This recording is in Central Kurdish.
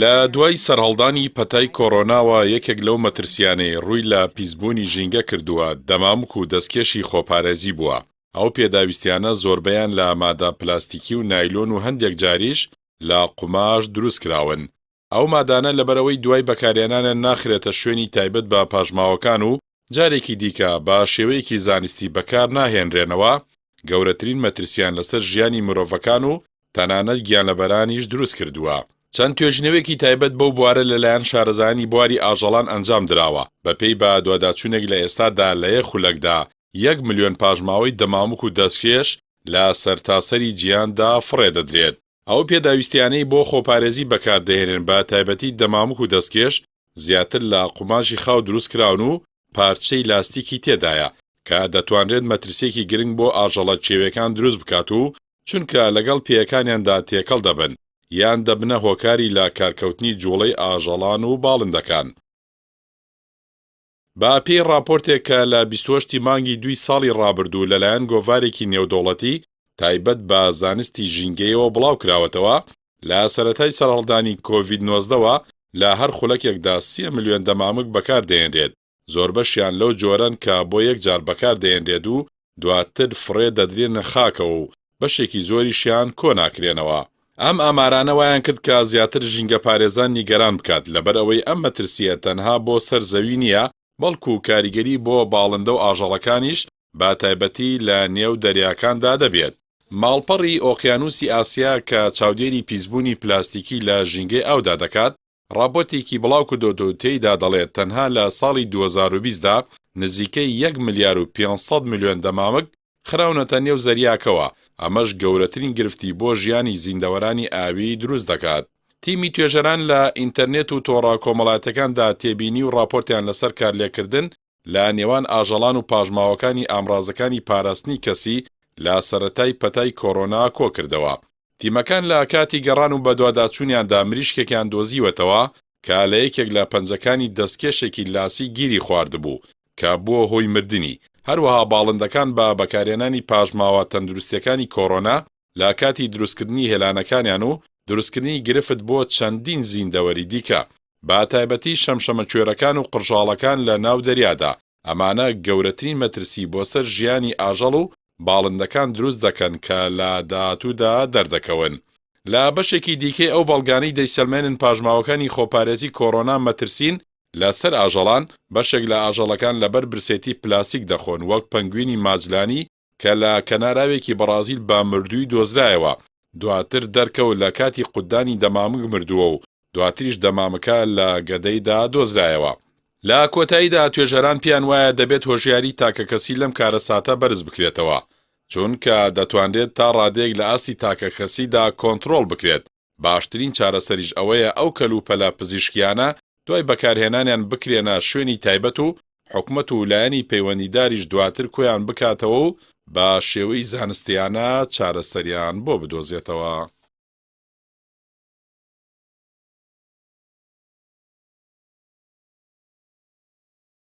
لە دوای سەرهەڵدانی پەتای کۆرۆناوە یەکێک لەو مەترسیانەی ڕووی لە پیسبوونی ژینگە کردووە دەمامک و دەستکێشی خۆپارێزی بووە، ئەو پێداویستیانە زۆربەیان لە مادە پلاستیکی و نایلۆن و هەندێک جاریش لە قوماش دروستکراون. ئەو مادانە لەبەرئەوەی دوای بەکارهێنانیان ناخرێتە شوێنی تایبەت بە پاشماوەکان و جارێکی دیکە بە شێوەیەکی زانستی بەکار ناهێنرێنەوە، گەورەترین مەترسییان لەسەر ژیانی مرۆڤەکان و تەنانەت گیانلەبەرانیش دروست کردووە. چەند توێژینەوەیەکی تایبەت بەو بوارە لەلایەن شارەزایانی بواری ئاژەڵان ئەنجام دراوە، بەپێی بەدواداچوونێک لە ئێستادا لە یەک خولەکدا یەک ملیۆن پاشماوەی دەمامک و دەستکێش لە سەرتاسەری جیهاندا فڕێ دەدرێت. ئەو پێداویستیانەی بۆ خۆپارێزی بەکاردەهێنرێن بە تایبەتی دەمامک و دەستکێش زیاتر لە قوماشی خاو دروستکراون و پارچەی لاستیکی تێدایە کە دەتوانرێت مەترسییەکی گرنگ بۆ ئاژەڵە کێویەکان دروست بکات و چونکە لەگەڵ پێیەکانیاندا تێکەڵ دەبن یان دەبنە هۆکاری لە کارکەوتنی جوڵەی ئاژەڵان و باڵندەکان. بە پێی ڕاپۆرتێک کە لە 28 ی مانگی دووی ساڵی ڕابردوو لەلایەن گۆڤارێکی نێودەوڵەتی تایبەت بە زانستی ژینگەیەوە بڵاوکراوەتەوە، لە سەرەتای سەرهەڵدانی کۆڤید 19 وە لە هەر خولەکێکدا سێ ملیۆن دەمامک بەکاردەهێنرێت، زۆربەشیان لەو جۆرەن کە بۆ یەک جار بەکاردەهێنرێت و دواتر فڕێ دەدرێنە خاکەوە و بەشێکی زۆریشیان کۆناکرێنەوە. ئەم ئامارانە وایان کرد کە زیاتر ژینگەپارێزان نیگەران بکات، لەبەرئەوەی ئەم مەترسییە تەنها بۆ سەر زەوی نییە، بەڵکو کاریگەری بۆ باڵندە و ئاژەڵەکانیش بە تایبەتی لە نێو دەریاکاندا دەبێت. ماڵپەڕی ئۆقیانوسی ئاسیا کە چاودێری پیسبوونی پلاستیکی لە ژینگەی ئاودا دەکات، ڕاپۆرتێکی بڵاوکردۆتەوە و تێیدا دەڵێت تەنها لە ساڵی 2020 دا نزیکەی یەک ملیار و 500 ملیۆن دەمامک خراونەتە نێو زەریاکەوە، ئەمەش گەورەترین گرفتی بۆ ژیانی زیندەوەرانی ئاوی دروست دەکات. تیمی توێژەران لە ئینتەرنێت و تۆڕە کۆمەڵایەتیەکاندا تێبینی و ڕاپۆرتیان لەسەر کارلێککردن لە نێوان ئاژەڵان و پاشماوەکانی ئامڕازەکانی پاراستنی کەسی لە سەرەتای پەتای کۆرۆنا کۆکردەوە. تیمەکان لە کاتی گەڕان و بەدواداچوونیاندا مریشکێکیان دۆزیوەتەوە کە لە یەکێک لە پەنجەکانی دەستکێشێکی لاسی گیری خواردبوو کە بووە هۆی مردنی، هەروەها باڵندەکان بە بەکارهێنانی پاشماوە تەندروستییەکانی کۆرۆنا لە کاتی دروستکردنی هێلانەکانیان و دروستکردنی گرفت بۆ چەندین زیندەوەری دیکە بە تایبەتی شەمشەمەکوێرەکان و قڕژاڵەکان لە ناو دەریادا، ئەمانە گەورەترین مەترسی بۆ سەر ژیانی ئاژەڵ و باڵندەکان دروست دەکەن کە لە داهاتوودا دەردەکەون. لە بەشێکی دیکەی ئەو بەڵگانەی دەیسەلمێنن پاشماوەکانی خۆپارێزی کۆرۆنا مەترسین لە سەر ئاژەڵان، بەشێک لە ئاژەڵەکان لەبەر برسێتی پلاستیک دەخۆن وەک پەنگوینی ماجلانی کە لە کەناراوێکی بەڕازیل بە مردووی دۆزرایەوە، دواتر دەرکەوت لە کاتی قوتدانی دەمامک مردووە و دواتریش دەمامکە لە گەدەیدا دۆزرایەوە. لە کۆتاییدا توێژەران پێیان وایە دەبێت هۆشیاری تاکەکەسی لەم کارەساتە بەرز بکرێتەوە، چونکە دەتوانرێت تا ڕادەیەک لە ئاستی تاکەکەسیدا کۆنتڕۆڵ بکرێت، باشترین چارەسەریش ئەوەیە ئەو کەلوپەلە پزیشکییانە دوای بەکارهێنانیان بکرێنە شوێنی تایبەت و حکومەت و لایەنی پەیوەندیداریش دواتر کۆیان بکاتەوە و بە شێوەی زانستیانە چارەسەریان بۆ بدۆزێتەوە.